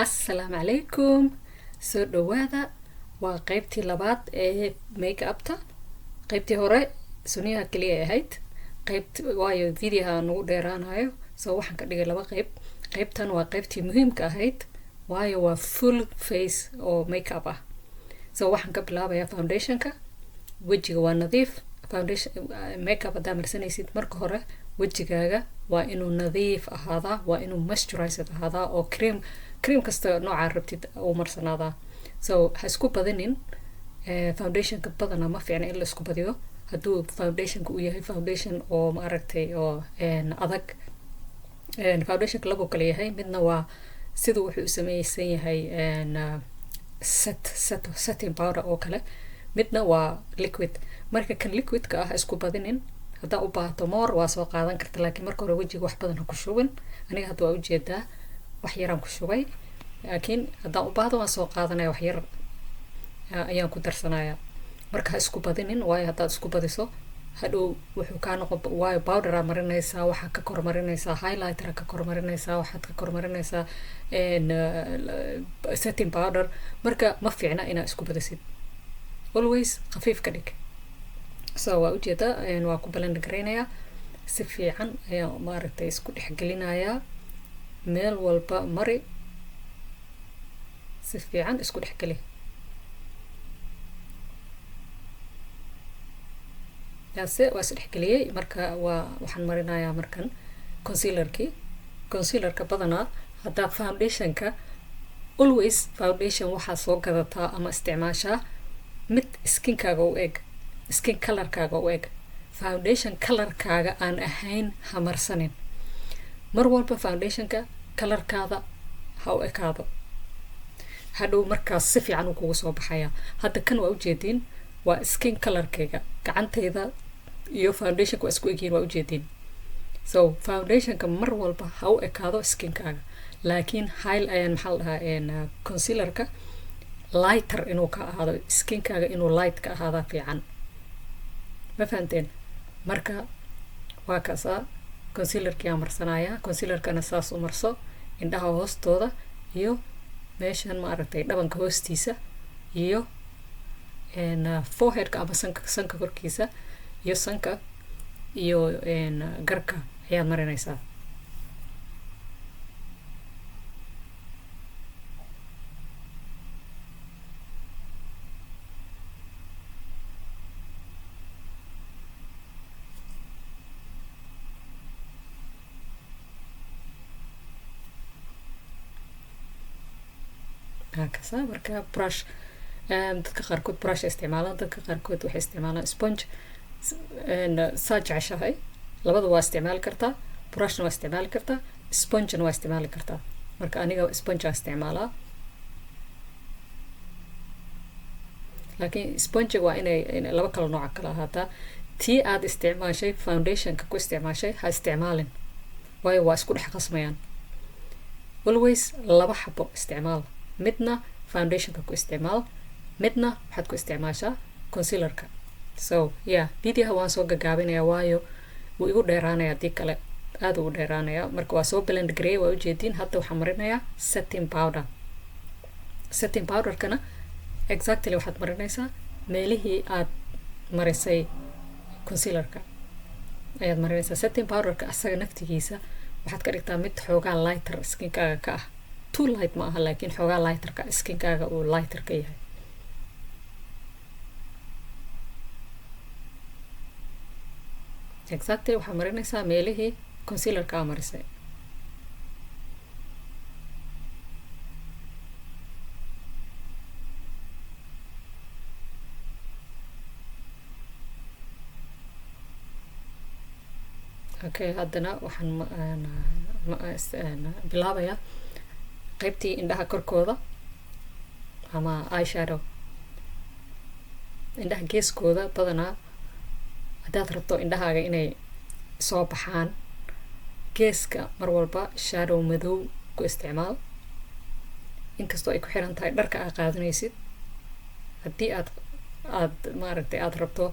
Assalaamu calaykum, soo dhawaada. Waa qeybtii labaad ee make upta. Qeybtii hore suniyaha kaliya ay ahayd qeybt, waayo videoha nagu dheeraanayo, so waxaan ka dhigay laba qeyb. Qeybtan waa qeybtii muhiimka ahayd, waayo waa full face oo make up ah. So waxaan ka bilaabayaa foundationka. Wejiga waa nadiif. Foundation make up haddaa marsanaysid, marka hore wejigaaga waa inuu nadiif ahaadaa, waa inuu moisturized ahaadaa oo cream kasta noocaa rabtid uu marsanaadaa. So ha isku badinin foundationka. Badanaa ma fiicna in la isku badiyo hadduu foundationka uu yahay foundation oo, maaragtay, oo adag. Foundationka labuu kala yahay. Midna waa siduu wuxuu u sameysan yahay setting powder oo kale, midna waa liquid. Marka kan liquidka ah isku badinin. Haddaa u baahato more, waa soo qaadan karta, laakiin marka hore wejiga wax badan ha ku shubin. Aniga hadda waa ujeedaa, wax yaraan ku shubay, laakiin haddaan u baahdo waan soo qaadanaya, wax yar ayaan ku darsanaya. Marka ha isku badinin, waayo haddaad isku badiso hadhow wuxuu kaa noqon, waayo powderaa marinaysaa, waxaad ka kormarinaysaa highlightera, ka kormarinaysaa, waxaad ka kormarinaysaa setting powder. Marka ma fiicna inaad isku badisid. Always khafiif ka dhig. So waa ujeedaa, waa ku blend garaynayaa si fiican ayaan, maaragtay, isku dhexgelinayaa. Meel walba mari, si fiican isku dhexgeli. Yaase waa isdhexgeliyey. Marka waa waxaan marinayaa markan concealerkii. Concealerka badanaa haddaa foundationka, always foundation waxaa soo gadataa ama isticmaashaa mid skinkaaga u eg, skin colorkaaga u eg. Foundation colorkaaga aan ahayn ha marsanin. Mar walba foundationka colorkaada ha u ekaado, hadhow markaas si fiican uu kugu soo baxaya. Hadda kan waa ujeediin, waa skin colorkayga. Gacantayda iyo foundationka waa isku egyihiin, waa ujeediin. So foundationka mar walba ha u ekaado skinkaaga, laakiin high ayaan, maxaa la dhahaa, concealerka lighter inuu ka ahaado, skinkaaga inuu light ka ahaadaa fiican. Ma fahanteen? Marka waa kaasaa, concealerkii aan marsanayaa. Concealerkana saas u marso indhaha hoostooda iyo meeshan, maaragtay, dhabanka hoostiisa iyo foreheadka ama sanka, sanka korkiisa iyo sanka iyo garka ayaad marinaysaa. Kasa marka brush, dadka qaarkood brush isticmaalaan, dadka qaarkood waxay isticmaalaan sponge. Saa jeceshahay, labada waa isticmaali kartaa. Brushna waa isticmaali kartaa, spongena waa isticmaali kartaa. Marka aniga sponge aan isticmaalaa, laakiin sponge waa inay laba kala nooca kala ahaataa. Tii aad isticmaashay foundationka ku isticmaashay ha isticmaalin, waayo waa isku dhex qasmayaan. Always laba xabo isticmaal: midna foundationka ku isticmaal, midna waxaad ku isticmaashaa concealerka. So yeah, videoha waan soo gagaabinaya, waayo wuu igu dheeraanaya haddii kale, aada ugu dheeraanaya. Marka waa soo blend gareey, waa ujeediin. Hadda waxaan marinayaa setting powder. Setting powderkana exactly waxaad marinaysaa meelihii aad marisay concealerka ayaad marinaysaa. Setting powderka asaga naftigiisa waxaad ka dhigtaa mid xoogaa lighter skinkaaga ka ah. Too light ma aha, laakiin xoogaa lighterka, skinkaaga uu lighter ka yahay. Exactly waxaa marinaysaa meelihii concealerka aa marisay. Okay, haddana waxaan bilaabayaa qaybtii indhaha korkooda ama eyeshadow, indhaha geeskooda. Badanaa haddaad rabto indhahaaga inay soo baxaan, geeska mar walba shadow madow ku isticmaal, inkastoo ay ku xiran tahay dharka aad qaadanaysid. Haddii aad, maaragtay, aada rabto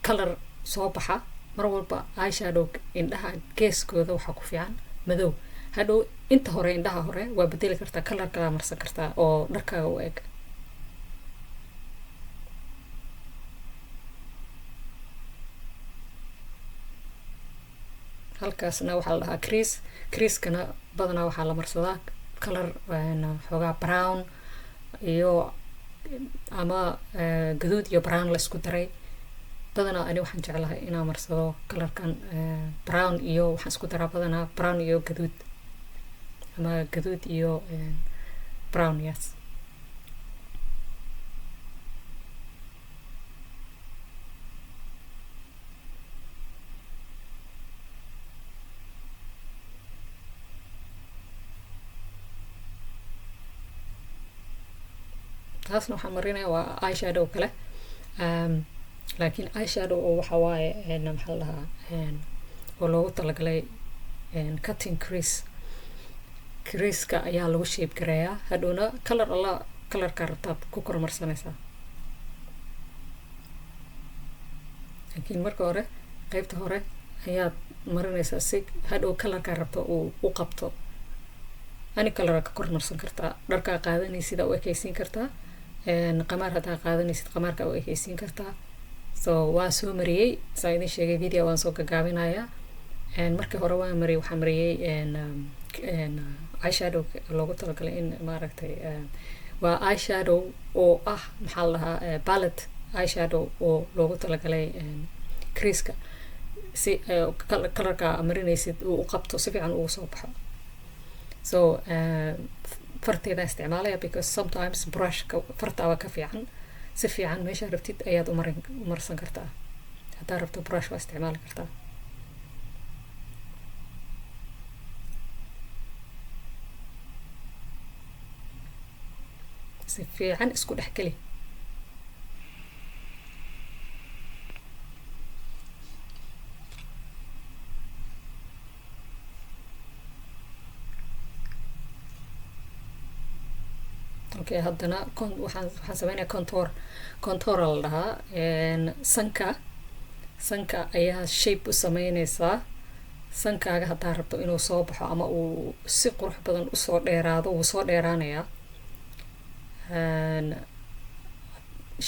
color soo baxa, mar walba eyeshadow indhaha geeskooda waxaa ku fiican madow. Hadhow inta hore, indhaha hore waa bedeli kartaa, color kalaa marsan kartaa oo dharkaaga u eg. Halkaasna waxaa la dhahaa crease. Creasekana badanaa waxaa la marsadaa color xoogaa brown iyo ama gaduud iyo brown la isku daray. Badanaa ani waxaan jeclahay inaan marsado colorkan brown iyo waxaan isku daraa badanaa brown iyo gaduud ama gaduud iyo brown, yes. Taasna waxaan marinaya waa eyeshadow kale, laakiin eyeshadow oo waxa waaye, maxaa la dhahaa, oo loogu talagalay cutting crease. Creaseka ayaa lagu shape gareeyaa. Hadhowna color alla colorkaa rabtaad ku kormarsanaysaa, laakiin marka hore qeybta hore ayaad marinaysaa si hadhow colorkaa rabto uu u qabto. Ani colora ka kormarsan kartaa, dharkaa qaadanaysid u ekeysiin kartaa, qamaar haddaa qaadanaysid qamaarka u ekeysiin kartaa. So waa soo mariyey, saa idin sheegay, video waan soo gagaabinayaa. Markii hore waan mariyey, waxaan mariyey eyeshadow loogu talagalay in maaragtay waa eyeshadow oo ah, maxaa la dhahaa, palette eyeshadow oo loogu talagalay creaseka si colorka marinaysid uu u qabto, si fiican ugu soo baxo. So farteedaan isticmaalaya because sometimes brushka fartaaba ka fiican. Si fiican meeshaa rabtid ayaad umarin umarsan kartaa. Haddaa rabto brush waa isticmaali kartaa. Si fiican isku dhex geli. Okay, haddana waxaan sameynaya contour. Contour la dhahaa sanka. Sanka ayaa shape u sameyneysaa. Sankaaga haddaa rabto inuu soo baxo ama uu si qurux badan usoo dheeraado, wuu soo dheeraanayaa.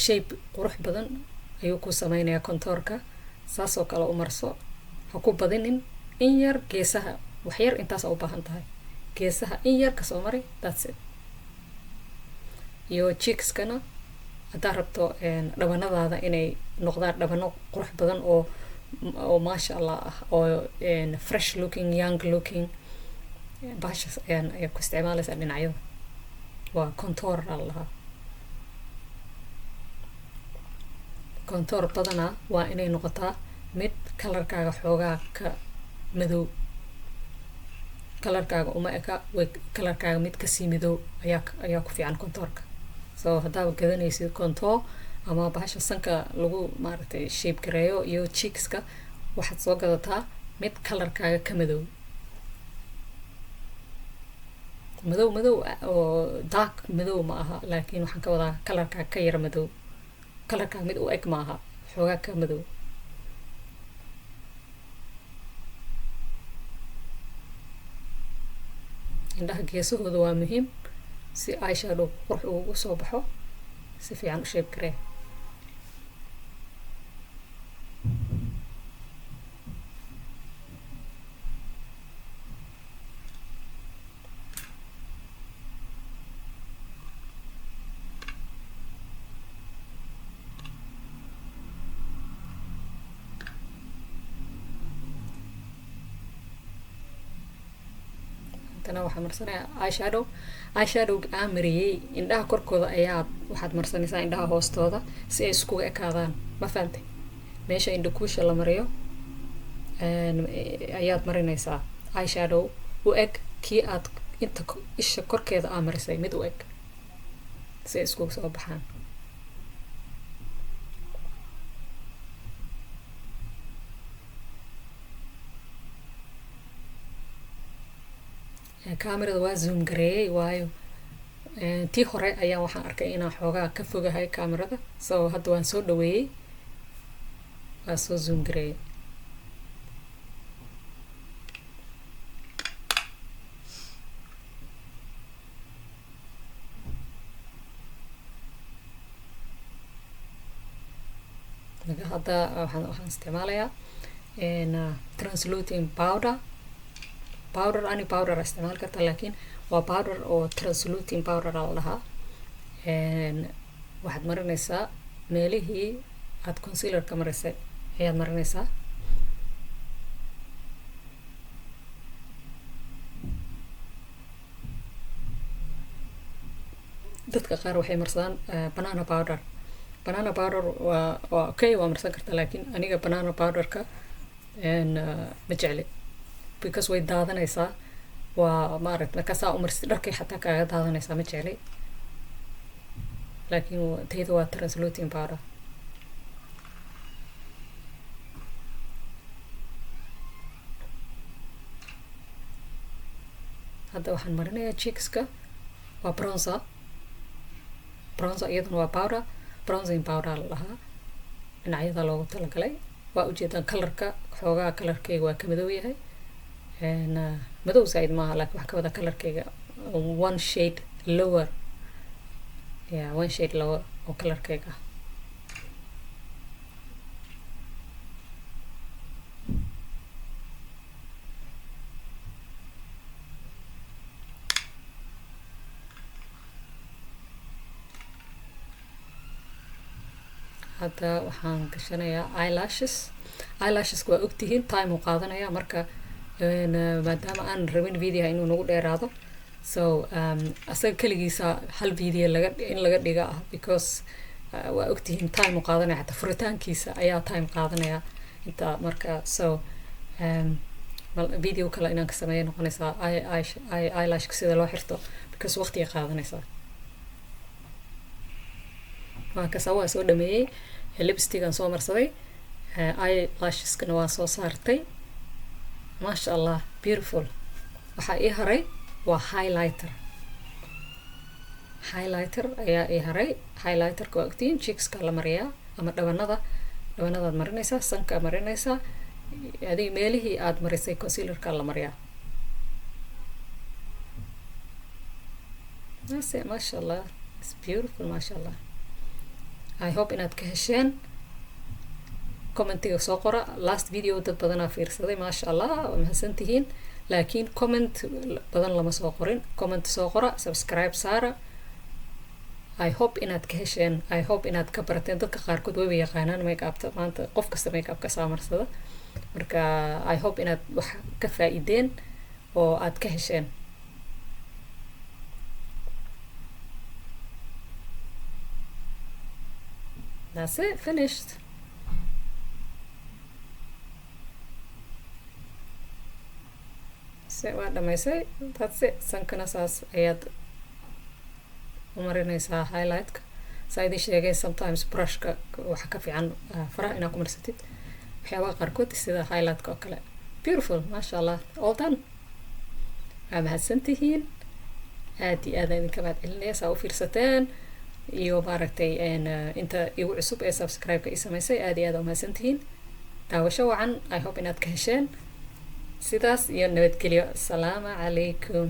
Shape qurux badan ayuu ku sameynayaa contourka. Saasoo kale u marso, ha ku badinin, in yar geesaha, wax yar intaasa u baahan tahay. Geesaha in yar kasoo mari, that's it. Iyo cheekskana haddaa rabto dhabanadaada inay noqdaan dhabano qurux badan oo maasha Allah ah oo fresh looking, young looking, bahashaas ayaa ku isticmaalaysaa dhinacyada. Waa contour aa la dhahaa. Contour badanaa waa inay noqotaa mid colorkaaga xoogaa ka madow. Colorkaaga uma eka way, colorkaaga mid kasii madow ayaa ku fiican contourka. So haddaaba gadanaysid contour ama bahasha sanka lagu maaragtay shape gareeyo iyo cheekska, waxaad soo gadataa mid colorkaaga ka madow, madow madow oo dark madow ma aha, laakiin waxaan ka wadaa colorkaaga ka yara madow. Colorkaaga mid u eg ma aha, xoogaa ka madow. Indhaha geesahooda waa muhiim si eyeshadow qurux ugu soo baxo. Si fiican u shape garee. Haddana waxaa marsanayaa eyeshadow. Eyeshadowga aan mariyey indhaha korkooda ayaa waxaad marsanaysaa indhaha hoostooda si ay iskuga ekaadaan. Ma fahantay? Meesha indha kuusha la mariyo ayaad marinaysaa eyeshadow u eg kii aad inta isha korkeeda aa marisay, mid u eg si ay iskuga soo baxaan. Camerada waa zoom gareeyey, waayo tii hore ayaa waxaan arkay inaan xoogaa ka fogahay camerada. So hadda waan soo dhaweeyey, waa soo zoom gareeyey. Marka hadda waxaan isticmaalayaa translucent powder. Powder, any powder isticmaal karta, laakiin waa powder oo translucent powder aa la dhahaa. Waxaad marinaysaa meelihii aad concealer ka marisay ayaad marinaysaa. Dadka qaar waxay marsadaan banana powder. Banana powder waa okay, waa marsan kartaa, laakiin aniga banana powderka ma jecli because way daadanaysaa. Waa maaragta, markaasaa umarsid dharkay xataa kaaga daadanaysaa, ma jecli. Laakiin tayda waa translucent powder. Hadda waxaan marinayaa cheekska, waa bronzer. Bronzer iyaduna waa powder, bronzing powder la dhahaa, dhinacyada loogu talagalay. Waa ujeedaan colorka, xoogaa colorkeyga waa ka madow yahay. Madow zaaid maaha, laakiin waxaa ka wada colorkeyga one shade lower, yeah, one shade lower oo colorkeyga ah. Hadda waxaan gashanayaa eyelashes. Eyelashes waa ogtihiin time uu qaadanaya. Marka maadaama aan rabin video inuu nagu dheeraado, so asaga keligiisa hal video laga in laga dhiga ah, because waa ogtihiin time uu qaadanaya, xataa furitaankiisa ayaa time qaadanaya inta. Marka so video kale inaan ka sameeya noqonaysaa eyelashka sida loo xirto, because waqtiga qaadanaysaa. Waa kasa, waa soo dhameeyey. Lipstick aan soo marsaday, eyelasheskana waa soo saartay. Maasha Allah, beautiful. Waxaa ii haray waa highlighter. Highlighter ayaa ii haray. Highlighterka waa ogtiin, cheekska la mariyaa ama dhabanada. Dhabanadaad marinaysaa, sanka marinaysaa, adiga meelihii aad marisay concealerka la mariyaa. That's it. Maasha Allah, it's beautiful, maasha Allah. I hope inaad ka hesheen. Commentiga soo qora. Last video dad badanaa fiirsaday, maasha Allah, waa mahadsan tihiin, laakiin comment badan lama soo qorin. Comment soo qora, subscribe saara. I hope inaad ka hesheen, I hope inaad ka barateen. Dadka qaarkood wayba yaqaanaan make upta, maanta qof kasta make upka saa marsada. Marka I hope inaad wax ka faa-iideen oo aad ka hesheen. That's it, finished. Se waa dhamaysay. That's it. Sankana saas ayaad u marinaysaa highlightka. Saa idin sheegay, sometimes brushka waxa ka fiican faraha inaad ku marsatid waxyaabaha qaarkood, sida highlightka oo kale. Beautiful, maasha Allah, all done. Waa mahadsantihiin, aad iyo aad idinka mahad celinaya saa u fiirsateen iyo maaragtay inta igu cusub ee subscribe-ka ii samaysay, aad iyo aad aa umahadsantihiin. Daawasho wacan. I hope inaad ka hesheen. Sidaas iyo nabadgelyo. Asalaamu calaykum.